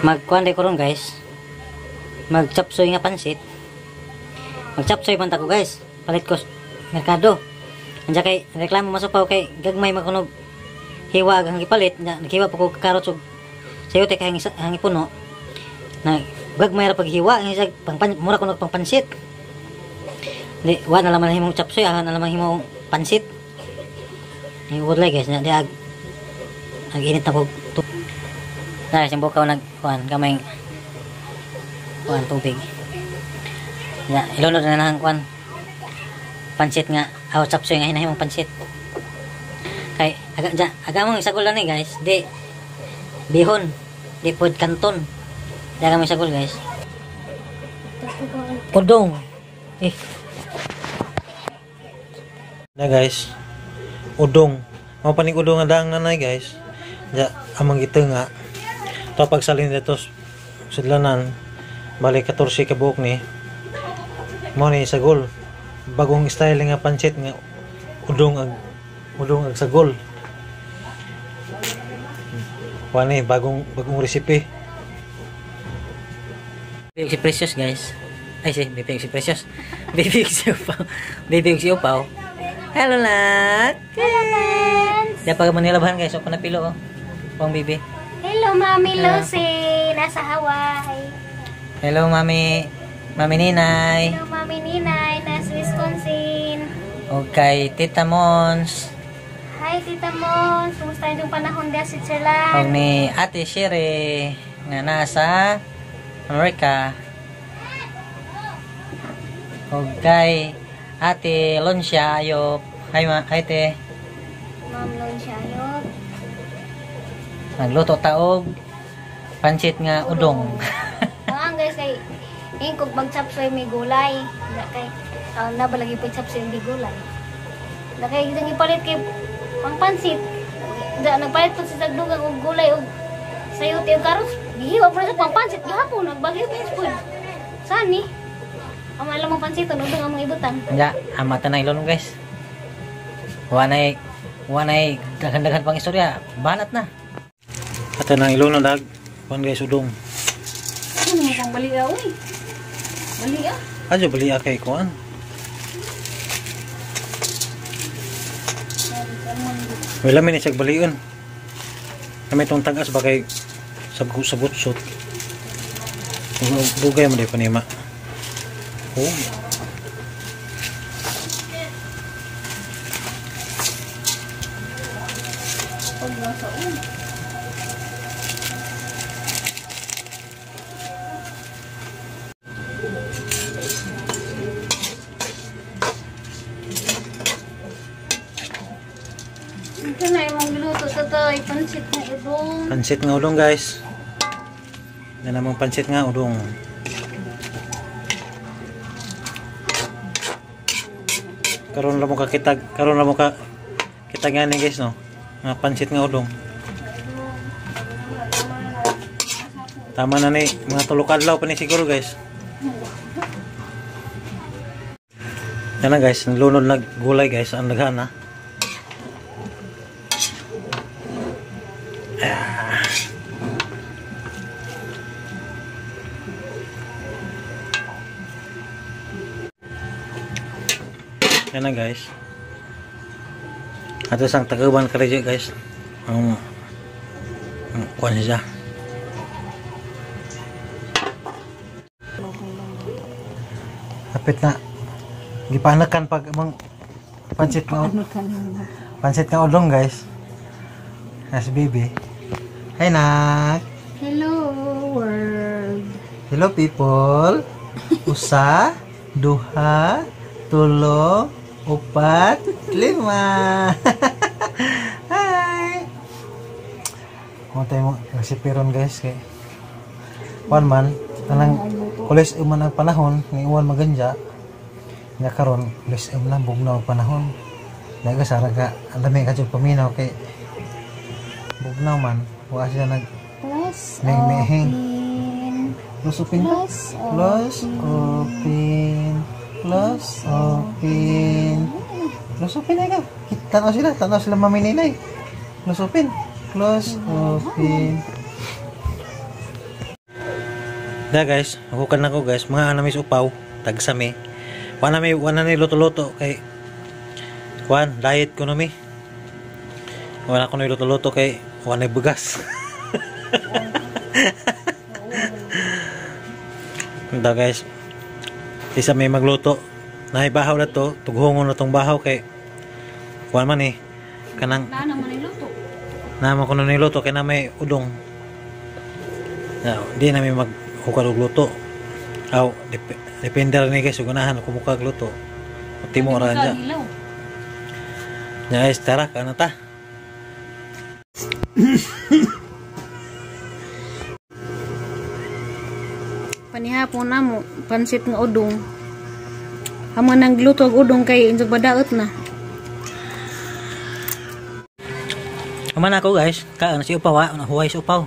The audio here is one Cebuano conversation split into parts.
Magkuan ko ron guys. Magchapsoy nga pansit. Magchapsoy man ta ko guys. Palit ko merkado. Anja kay reklamo masupaw kay gagmay makunog hiwa ang gipalit nya naghiwa pa ko carrots ug sayote kay hangi puno. Na gagmay ra paghiwa ang isag pang mura kuno pang pansit. Di wa na lang himong chapsoy, ah, na lang himong pansit. Ni wala guys nya di ag init na ko. Na siyang bukaw nagkuan gamay kuan tubig. Ya, ilunod na lang kuan pansit nga aw chapsoy nga hinahimong pansit. Kay aga ja, aga mong isagol ni guys, di bihon, di pod kanton. Di aga mong isagol guys. Udong. Eh. Na guys, udong. Mao paning udong nga daang nanay guys. Ja, amang gitenga. To pagsalin dito sudlanan bali 14 ka buok ni. Mao ni sagol. Bagong style nga pansit nga udong ag sagol. Wani bagong recipe. Baby si Precious guys. Ay si baby si Precious. Baby si Upaw. Baby si Upaw. Hello lahat. Hello friends. Di pa Manila bahan guys, ako napilo oh. Pang baby. Hello Mami Lucy, nasa Hawaii. Hello Mami, Mami Ninay. Hello Mami Ninay, nasa Wisconsin. Okay, Tita Mons. Hi Tita Mons, kumusta yung panahon dyan sa Switzerland? Og ni Ate Sherry nga nasa Amerika. Okay, Ate Loncia Ayop. Hi ma, hi te. Ma'am Loncia Ayop. Nagluto taog pansit nga udong. Ang guys kay ingkog mag-chapsoy may gulay. Da kay na balagi po chapsoy hindi gulay. Da kay gitang ipalit kay pang pansit. Da nagpalit po sa dagdugang og gulay og sayote og carrots. Gihiwa po sa pang pansit gihapon nagbagyo po. Sani? Ang alam mong pansit udong among ibutan. Ya, amata na ilon guys. Wanay wanay daghan-daghan pang istorya, banat na. Ato nang ilon dag kuan guys udong. Ano mo pang baliya oy? Baliya. Ajo baliya kay kuan. Wala man siya balion. Kami tong tagas ba kay sabutsot. Dugay mo di pa nima. Oh. Ito na yung giluto tatay, pansit nga udong. Pansit nga udong guys. Na namang pansit nga udong. Karon ra mo ka kitag, karon ra mo ka kita gani guys no. Nga pansit nga udong. Tama na ni mga tulo ka adlaw pa ni siguro guys. Yan na guys, nalunod na gulay guys, ang daghan na. Yan na guys. Ato sang tagaban karejo guys. Ang kuan siya. Kapit na. Gipanakan pag amang pansit nga pansit nga udong guys. As baby. Hi nak. Hello world. Hello people. Usa, duha, tulo, upat, lima. Hi. Kung tayo mo recipe ron guys kay one man tanang kulis man ang panahon ni uwan maganja nya karon kulis man bugnaw ang panahon naga sara ka lami ka jud paminaw kay bugnaw man wa siya nag plus meheng. Plus open, plus plus open, plus open, plus open na ka. Tanaw sila mami ninay. Plus open, close open. Da guys, magukal na ko guys, mga anami sa upaw, tagsami. Wala may wala ni luto-luto kay kuan, diet ko no mi. Wala ko ni luto-luto kay wala ni bugas. Da guys, isa may magluto. Nahibahaw na to, tughongon na tong bahaw kay kuan man eh. Kanang Naa naman ni luto. Naman ko na niluto kay na may udong. Na, di na may maghukal og luto. Aw, depende rin ni guys, ugunahan kung mukag luto. Timo ra dyan. Nya guys, tara, kana ta. Panihapon na mo, pansit nga udong. Amo nang gluto og udong kay insog badaot na. Human ako guys, kaan si upaw ha, huway si upaw.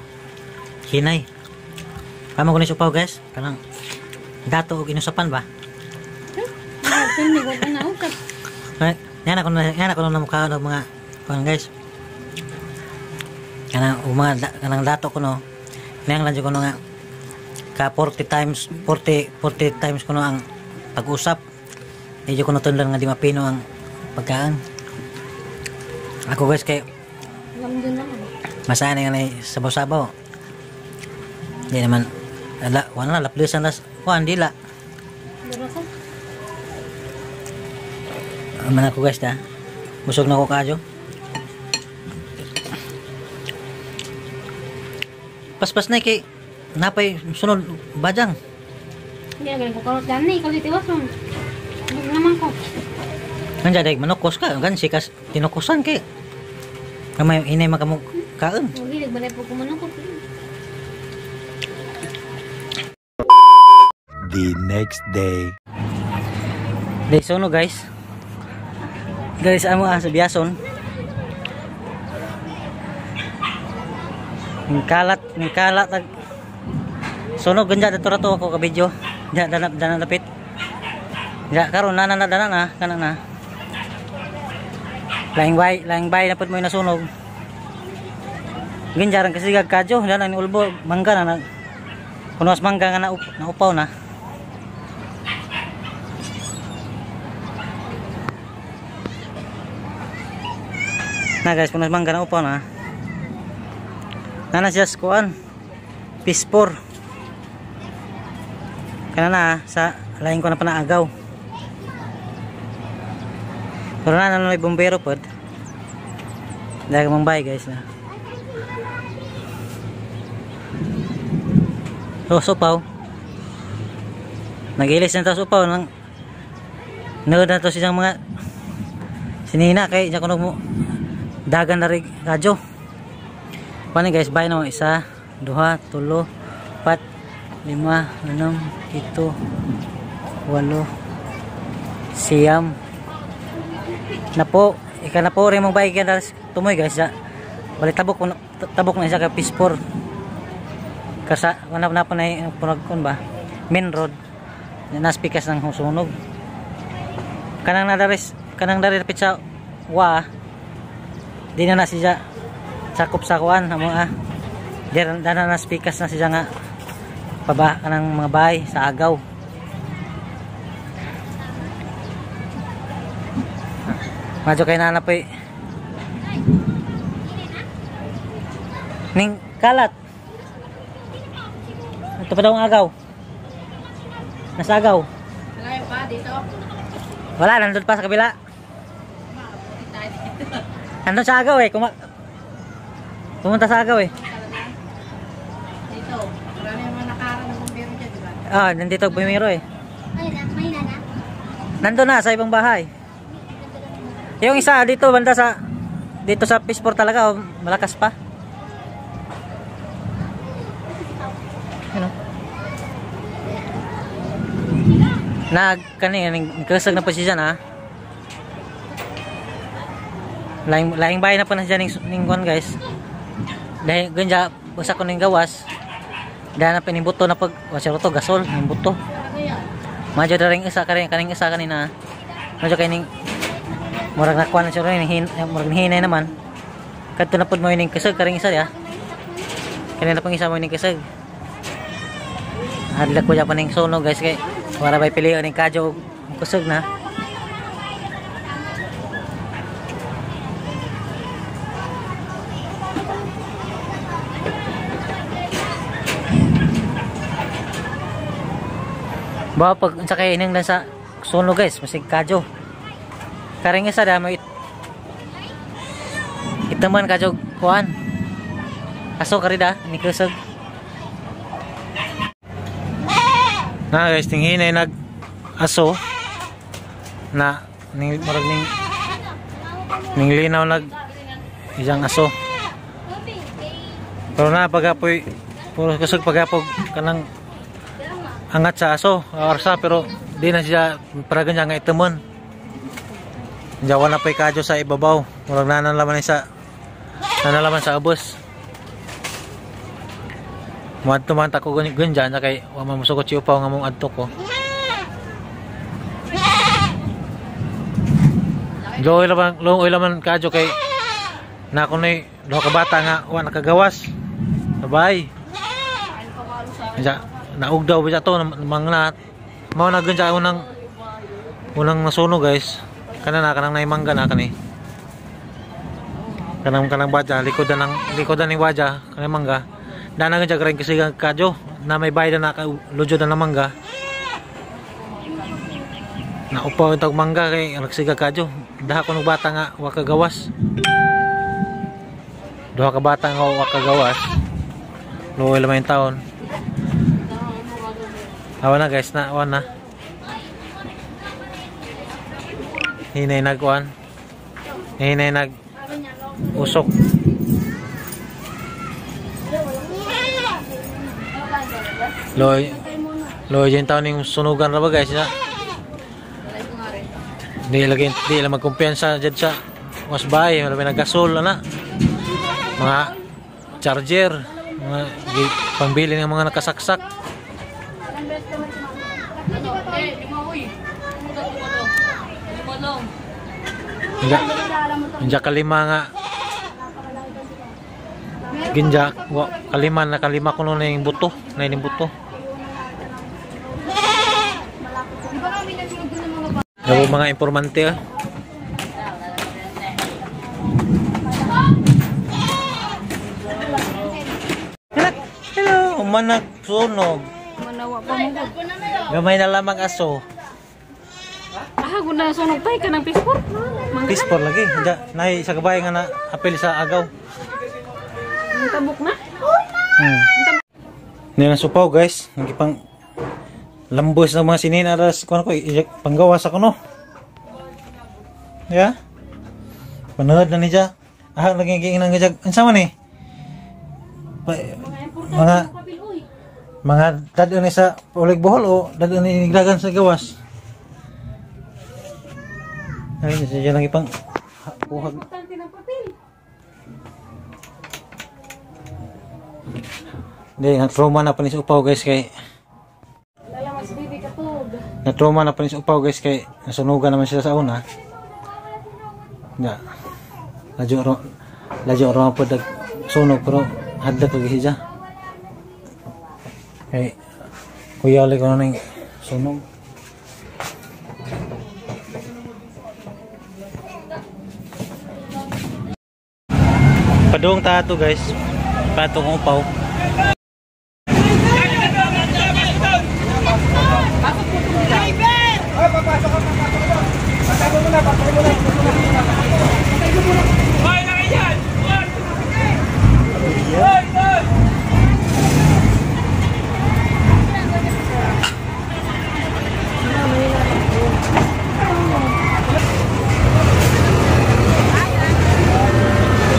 Hinay. Kamo ko ni si upaw guys, kanang dato og inusapan ba? Yan ako na, yan ako na mukha og mga kuan guys. Kanang mga kanang dato ko no. Nang lang ko no nga ka 40 times 40 times ko no ang pag-usap. Medyo ko natundlan nga di mapino ang pagkaan. Ako guys kay masana nga na sabaw-sabaw. Di naman ala, wala na laplisan nas kuan dila. Man ako guys ta. Busog na ako kayo. Paspas na kay napay sunod bajang. Hindi na galing ko karot gani ikaw titiwason. Naman ko. Nandiyan dai manukos ka gan sikas tinukusan kay. Kamay hinay makamo kaon. Hilig balay po ko manukos. The next day. Day sono guys. Guys amo sa Biason. Kalat, kalat tag sunog ganja dito rato ako ka video. Ja dana dana lapit. Ja karon na na dana na kana na. Laing bay na pud mo nasunog. Ganja ran kasi kadyo dana ni ulbo mangga na kunos mangga nga naupaw na. Na guys, kunos mangga na upaw na. Nana siya kuan pispor. Kana na sa lain ko na panaagaw. Pero na na may bombero pod. Dahil mong bay guys na. Oh, supaw. Nagilis na to supaw nang nagod na to siyang mga sinina kay diyan kuno mo dagan na rin radyo. Paano guys, bay no, 1, 2, 3, 4, 5, 6, 7, 8, 9. Napo, ika na po rin mong bay kaya tumoy guys. Balik tabok, tabok na isa ka pispor. Kasa, wala na po na punag ba? Main road. Naspikas ng sunog. Kanang nadaris, kanang dari lapit sa wa. Di na na siya sakop sa kuan amo ah. Dana na spikas na siya nga paba kanang mga bahay sa agaw. Madyo kay nana poy. Ning kalat. Ito pa daw ang agaw. Nasa agaw. Wala pa dito. Wala, nandun pa sa kabila. Nandun sa agaw eh. Pumunta sa agaw eh. Dito. Marami yung mga nakarang ng bumbero dyan, di ba? Ah, nandito bumiro eh. Ay na, may na na. Nandun na sa ibang bahay. Yung isa dito banda sa dito sa Pispor talaga, oh, malakas pa. Ano? Nag kani ning kasag na po siya na. Laing laing bahay na po na siya ning kuan guys. Dahil ganja basta ko ning gawas. Dahil na pinimbuto na pag wasya to gasol ning buto. Madyo daring isa kaning kaning isa kanina. Madyo kay ning murag nakuha na siya rin, murag hinay naman. Kadto na pud mo ning kasag karing isa ya. Kanina pang isa mo ning kasag. Hadlok ko pa ning sunog guys kay wala bay pilion ning kadyo kusog na. Ba pag unsa kay ining lang sa sunog guys, masig kadyo. Karing isa da mo itaman kadyo kuan. Aso kari da ni kusog. Na guys, tinghinay nag aso na ning murag ning linaw nag isang aso. Pero na pagapoy puro kusog pagapog kanang angat sa aso, arsa pero di na siya para ganyan nga itumon. Jawa na pa'y kadyo sa ibabaw. Murag nanalaman sa ubos. Muadto man ta ko ganyan na kay wa man mosukot si upaw nga mong adto ko. Luoy laman kadyo kay na kunoy duha ka bata nga wa nakagawas. Sabay. Ja, naugdaw ba to mangnat. Mao na ganyan unang nasunog guys. Kana na kanang naimangga na kani. Kanang badya likodan ning badya kanang mangga. Dana ganyan rin kasi kadyo na may bayad na lujod na mangga. Naupaw itong mangga kay nagsiga kadyo. Daha ko ng bata nga wa kagawas. Duha ka bata nga wa kagawas. Luoy lamay yung taon. Awa na guys, na awa na. Hinay nagkuan. Hinay nag usok. Loy yung taon yung sunugan na ba guys na. Di lang magkumpiyansa dyan sa wasbay, wala may naggasol na. Mga charger, mga pambili ng mga nakasaksak. Inja kalima nga. Ginja, kalima na kalima kuno na yung buto, na yung buto. Yung mga informante ah. Hello, umanag sunog. Gamay na lamang aso. Ah, guna sunog tay ka ng pispor. Pispor lagi. Nay sa gabay nga na apil sa agaw. Tabok na. Hindi na supaw guys. Nagipang lambos ng mga sinin aras kuno ko panggawas ako no. Ya. Panood na niya. Ah, lagi giinang gajag. Unsa man ni? Mga dad-on ni sa ulig Bohol o dad-on ni nigdagan sa gawas. Ay, siya lang ipang kuhag. Hindi, na-trauma na pa ni sa upaw guys kay na-trauma na pa ni sa upaw guys kay nasunugan naman sila sa una. Ya. Ladyo ro po dag sunog pero hadlok lagi siya. Kay kuya ulit ko na ning sunog. Padung ta to guys. Patong upaw.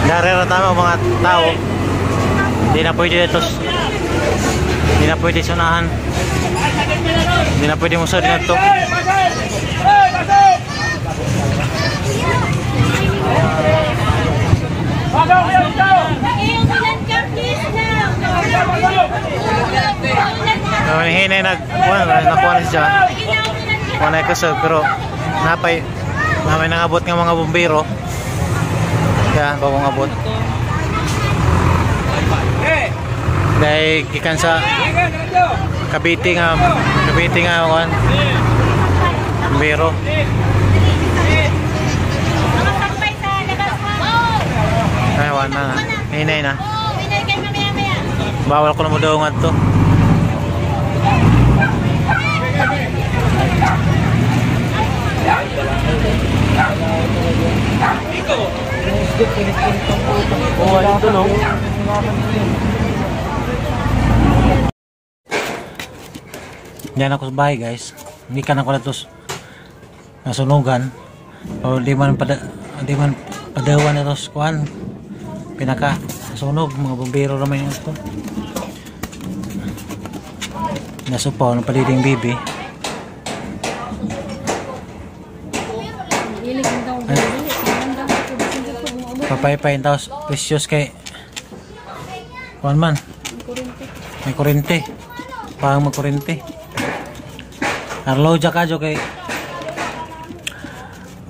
Darera tama mga tao. Hindi na pwede ito. Hindi na pwede sunahan. Hindi na pwede musod na ito. Hinay nakuha na siya. Kuha na kusog pero napay namay nangabot ng mga bumbero. Kaya bagong abot. Dahil gikan sa Cavite nga kuan. Bumbero. Ay, wala na. Hinay na. Bawal ko na mo daw nga to. Diyan ako sa bahay, guys. Hindi ka na ko na to nasunugan. O di man padawan na to sa kuan. Pinaka nasunog, mga bumbero naman yun ito. Nasupaw ng paliding bibi. Papaypay tapos precious kay kuan man. May kurente. Parang magkurente. Arlo ja kadyo kay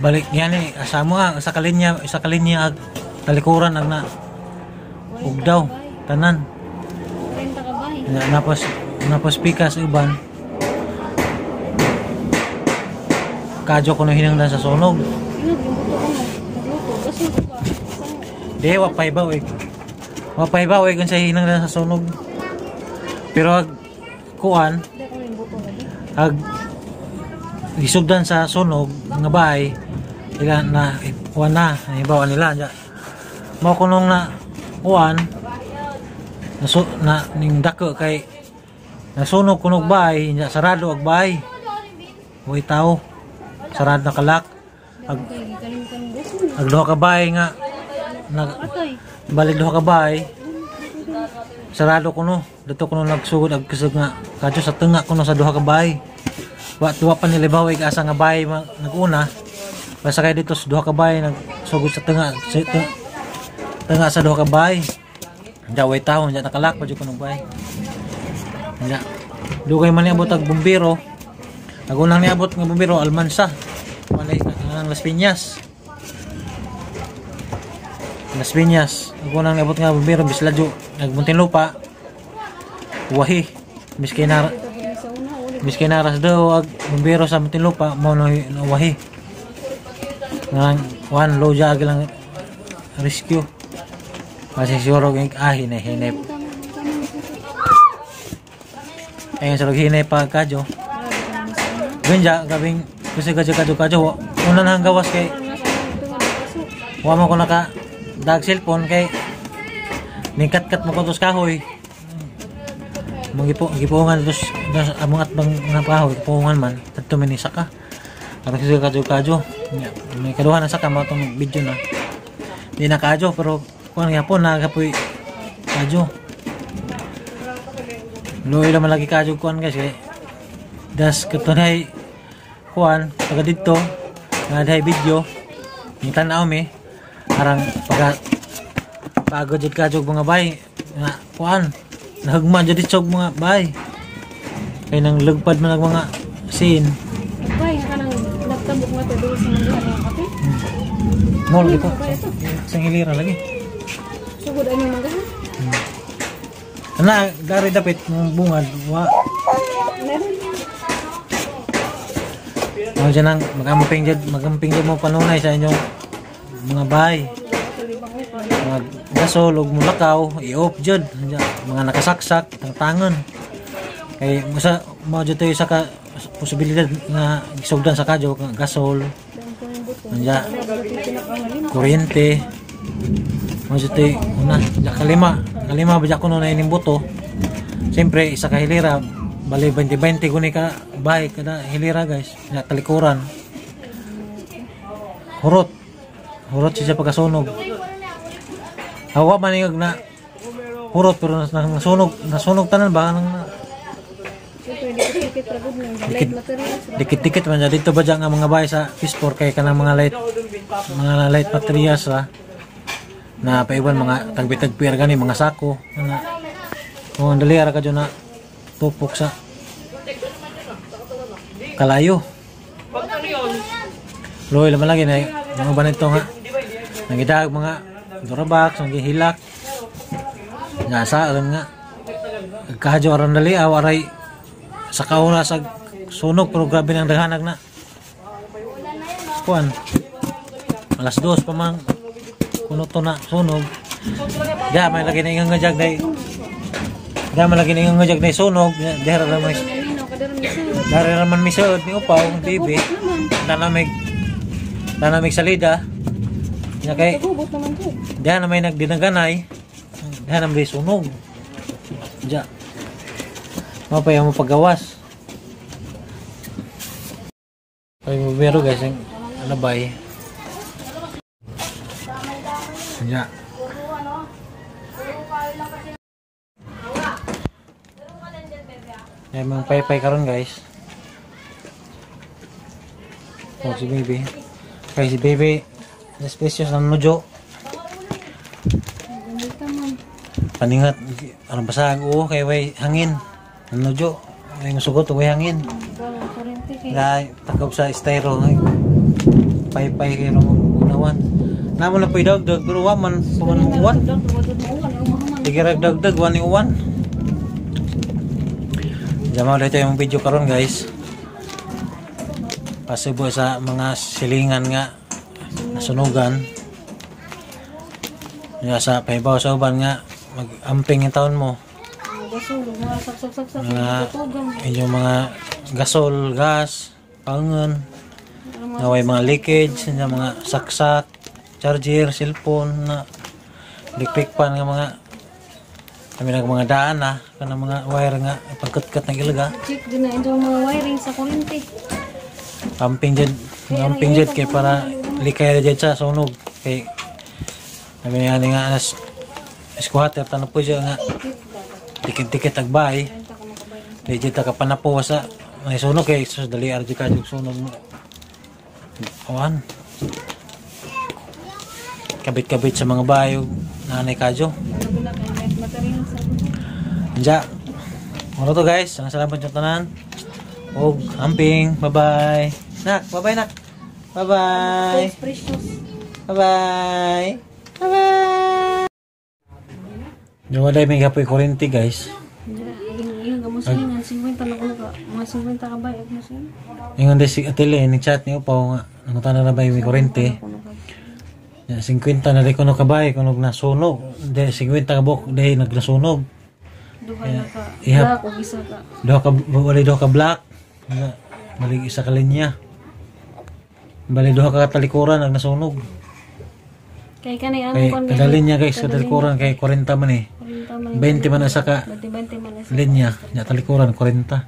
balik yan eh asa mo ang isa ka linya ag talikuran ag na ugdaw tanan. Napos pikas uban. Kadyo kuno hinangdan sa sunog. Di wa pa ibaw eh. Wa pa ibaw eh kung sa hinangdan sa sunog. Pero ag kuan ag gisugdan sa sunog nga bahay ila na kuan na ibaw nila mao kunong na kuan na ning dako kay nasunog kunog bahay nya sarado ag bahay way tao sarado na kalak ag duha ka bahay nga balik duha ka bahay sarado kuno dito kuno nagsugod ag kusog nga kadyo sa tunga kuno sa duha ka bahay. Wa tuwa pa nila baw asa nga bahay naguna basta kay dito sa duha ka bahay nagsugod sa tunga tunga sa duha ka bahay nya way tawo nya nakalak pa jud kuno bahay nya dugay man niabot ag bumbero. Agunang niabot nga bumbero Almansa walay ang Las Piñas. Las Piñas agunang niabot nga bumbero bisladyo nag Muntinlupa wahi miski naras daw ag bumbero sa Muntinlupa mao no wahi nang kuan loja ag lang rescue kasi siguro ah hinay ayun sa hinay pa kadyo ganja gabing kasi kadyo una na ang gawas kay wa mo ko naka dag cellphone kay ningkat-kat mo ko tos kahoy. Gipuungan tos among atbang nga kahoy puungan man tadto man ni saka aron kasi kadyo may kaduha na saka mao tong video na di na kadyo pero kuan gyapon na gapoy kadyo luoy man lagi kadyo kuan guys kay das katunay kuan taga didto nga day video ni tan-aw mi arang pag pagod jud kadyo mga bay nga kuan nahugman jud itsog mga bay kay nang lugpad man ang mga scene bay kanang nagtabok nga to duol sa manggahan nga kape. Mall ito sa hilira lagi sugod ani manggahan. Ana dari dapit ng bungad wa mo dyan ang magamping jud mo panunay sa inyong mga bahay. Mga gasol ug mulakaw i-off jud mga nakasaksak tangtangon kay usa mo jud tayo sa ka posibilidad nga gisugdan sa kadyo gasol nya kuryente mo jud tayo una kalima ba kuno na ining buto. Siyempre isa ka hilira bali 20-20 kuni ka bahay kada hilira guys nya talikuran hurot siya pagkasunog. Hawa man yung na hurot pero nasunog tanan ba nang dikit-dikit man dito ba dyan nga mga bahay sa Pispor kay kanang mga light materials ha na paiwan mga tagbi-tagpi gani mga sako na kung dali ara kadyo na tupok sa kalayo. Luoy naman lagi na mga banito nga nangidag mga Durabox, ang gihilak. Nga saan nga. Kahadyo aron dali aw aray Sa kauna sa sunog pero grabe nang daghanag na. Kuan. Alas 2 pa man kuno to na sunog. Diha may lagi na ingang nga jag day. Diha may lagi na ingang nga jag day sunog. Diha ra may Dari raman mi suod ni upaw, bibi. Nanamig. Nanamig salida. Nya kay Gubot naman to. diha na may nagdinaganay. Diha na may sunog. Diya. Mao pa yung paggawas. Ay mo bero guys yung alabay. Diya. Ay mga paypay karon guys. Oh, si baby. Kay si baby, suspicious ng nudyo. Paningat, ano basag, oo, kay way hangin. Nudyo, ay musugot, way hangin. Dahil takop sa styro, ay, paypay kay rong unawan. Namo na po'y dagdag, pero wa man, paman mo uwan. Tigirag dagdag, wan ni uwan. Jamaw dito yung video karon guys. Pasibo sa mga silingan nga nasunugan. Nga sa pahibaw sa uban nga mag-amping yung taon mo. Mga inyong mga gasol, gas, pangon, nga way mga leakage, nga mga saksak, charger, cellphone na electric pan nga mga kami nag mga daan na kanang mga wire nga pagkatkat ng ilaga. Check din na itong mga wiring sa kuryente. Amping jud kay para likay ra jud sa sunog kay kami nga nga anas squatter tanong po siya nga dikit-dikit agbay di jud ta ka panapo sa may sunog kay sus dali ra jud ka jud sunog. Kuan kabit-kabit sa mga bayo nanay kadyo. Anja. Muna to guys, ang salamat sa tanan. Og amping, bye-bye. Nak, bye-bye nak. Bye-bye. Bye-bye. Bye-bye. Yung wala may gapoy kuryente guys. Yung gamusin, 50 na ko ka. Mga 50 ka ba? Ingon din si Atile, ni-chat niyo pa nga nangutana na ba yung may kuryente. 50 na rin kuno kabay kuno nasunog. De 50 ka buok dahil nagnasunog. Duha na ka black o isa ka. Duha ka wala duha ka black. Bali isa ka linya. Bali duha ka talikuran ang nasunog. Kay kanay ang kon kada linya guys sa talikuran kay 40 man eh. 20 man isa ka 20 man isa linya, nya talikuran 40.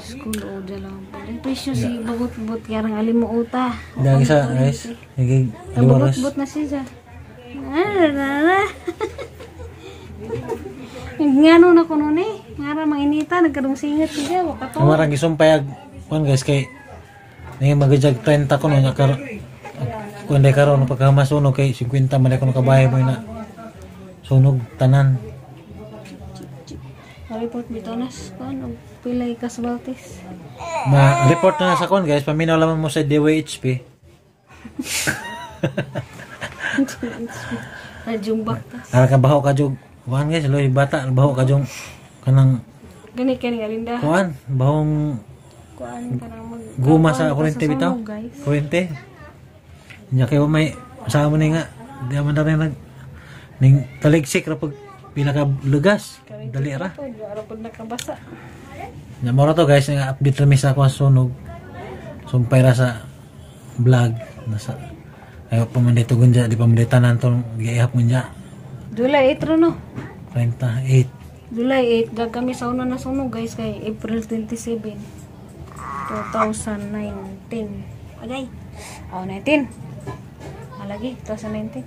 School o lang. Presyo si bagot-bot karang alimuota. Dagi sa guys. Nagig liwaras. Bagot-bot na siya. Ngano na kuno ni? Ngara manginita nagkarong singat siya wa ka to. Marang gisumpay ag kuan guys kay ning magajag 30 kuno nya kar kuan day karon pagka masunog kay 50 man kuno kabahay mo na sunog tanan. Report bitonas kuan og pilay casualties. Ma-report na sa kuan guys, paminaw lamang mo sa DWHP. Najumbak ta. Ara ka baho ka jug. Kuan guys, loy bata baho ka jung kanang gani kani alinda. Kuan, bahong kuan kanang mag guma sa kuryente bitaw. Kuryente. Nya kay may sa mo ni nga di man na nag ning taligsik ra pag pila ka lugas. Dali ra. Ara pud nakabasa. Nya mo ra to guys nga update ra mi sa kuan sunog. Sumpay ra sa vlog nasa ayo pa man dito gunja di pa man tanan tong giihap gunja. July 8 ra no. 38. July 8 dag kami sa una nasunog guys kay April 27, 2019. Agay. Oh, 19. Alagi 2019.